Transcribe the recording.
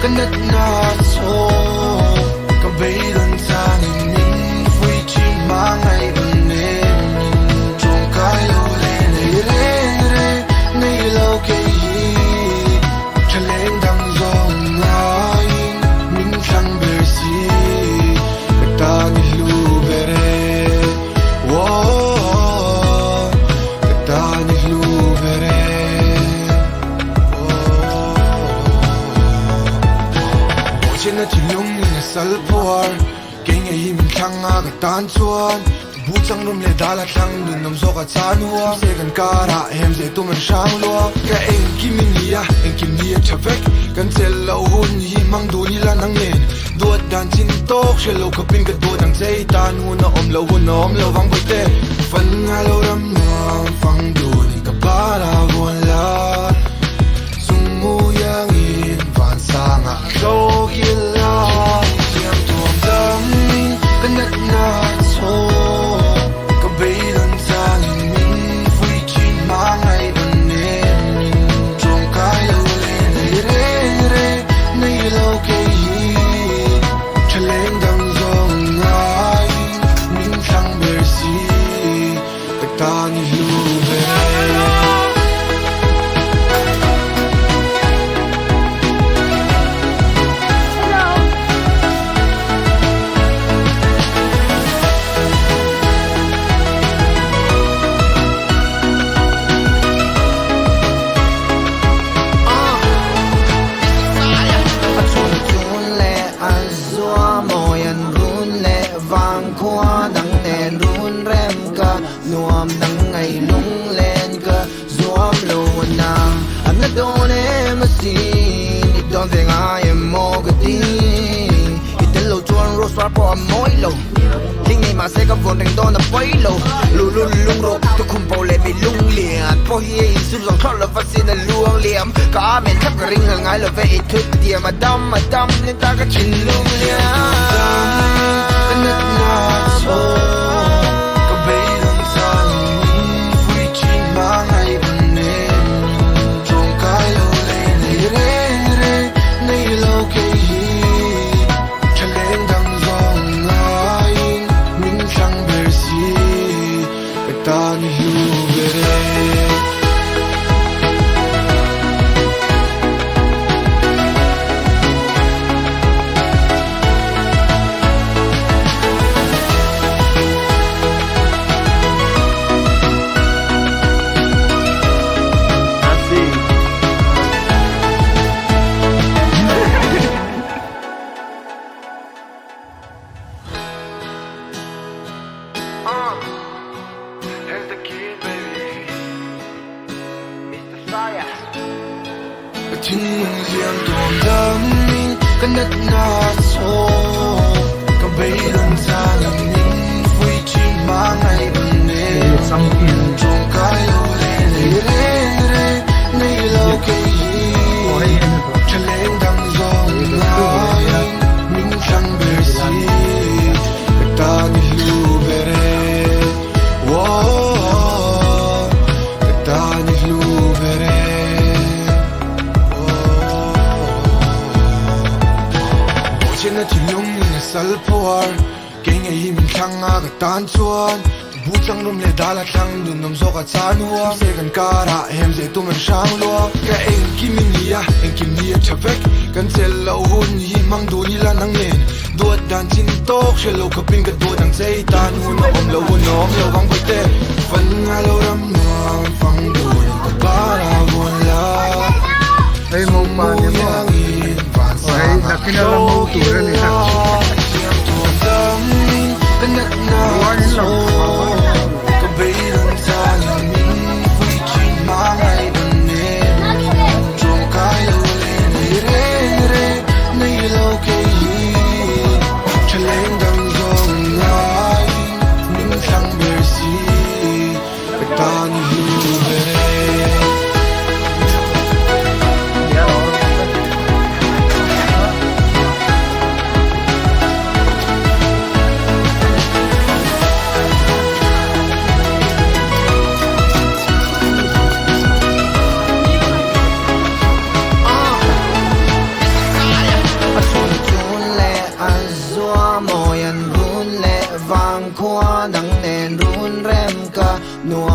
Ka natna chhawk Ka beidawn changin min fui thin Hmangaih rawn em min tawngkai lo le Nei reng reng nei lo kei hi Thaleng dang zawng ngaiin min thlang ber si Ka tan i hlu ber e Whoa Ka tan i hlu ber e Bawhchhiatna thinlung in a sal phuar Kei ngei hi min thlang a ka tan chuan Bu chang rum leh dal a thlang nun awm zawk a chan hua Se kan karah hem zeh tum an hrang lua Ka engkim i ni a engkim ni a tha vek Kan chelh loh hun hi hmang dun ila nang nen Duat dan chin tawk hre lo khawpin ka duat ang che i tan hun a awm lo hun a awm lo vang bawihte Fan nga lo ram nuam fang dun in ka bar a vuan la Chung mu iangin van sangah thlawk ila Thiam tuam damin ka natna chhawk Ka beidawn changin min vui thin Hmangaih rawn em min tawngkai lo le Nei reng reng nei lo kei hi Thaleng dang zawng ngaiin min thlang ber si Ka tan i hlu ber e. A chhun chun leh a zua mawi an run leh vang khua nang nen run rem ka nuam nang ngaih lunglen ka zuam lo a na a na dawn em asin i dawn ve ngai em maw ka ti i tel lo chuan rose par pawh a mawi lo hling nei mahse ka vawn reng dawn a pawi lo luhlul lung rawh tukhum pawh leh mi lung lian pawh hi a insum zawng thlawt lo va sin a luang liam ka amen thlap ka ring hlal ngai lo ve i thut diam a dam a dam nen ta ka thinlung lian. Ka thinlung hliam tuam damin ka natna chhawk Ka beidawn changin min fui thin Hmangaih rawn nen tawngkai lo le Nei reng reng nei lo kei hi Thaleng dang zawng ngaiin min thlang ber si Ka tan i hlu ber e Whoa ka tan i hlu ber e Bawhchhiatna thinlung in a sal phuar Kei ngei hi min thlang a ka tan chuan Bu chang rum leh dal a thlang nun awm zawk a chan hua Se kan karah hem zeh tum an hrang lua Ka engkim i ni a engkim ni a tha vek Kan chelh loh hun hi hmang dun ila nang nen Duat dan chin tawk hre lo khawpin ka duat ang che i tan hun a awm lo hun a awm lo vang bawihte Fan nga lo ram nuam fang dun in ka bar a vuan la Hei mo pa ni maw Iangin van Aw hei sangah nakin a la mo tur a ni ila Siam tuam damin ka natna Rual in lo chhawk Ka beidawn changin min vui thin Hmangaih rawn nen min tawngkai lo le Nei reng reng nei lo kei hi Thaleng dang zawng ngaiin min thlang ber si Ka tan i hlu ber e. Nuam.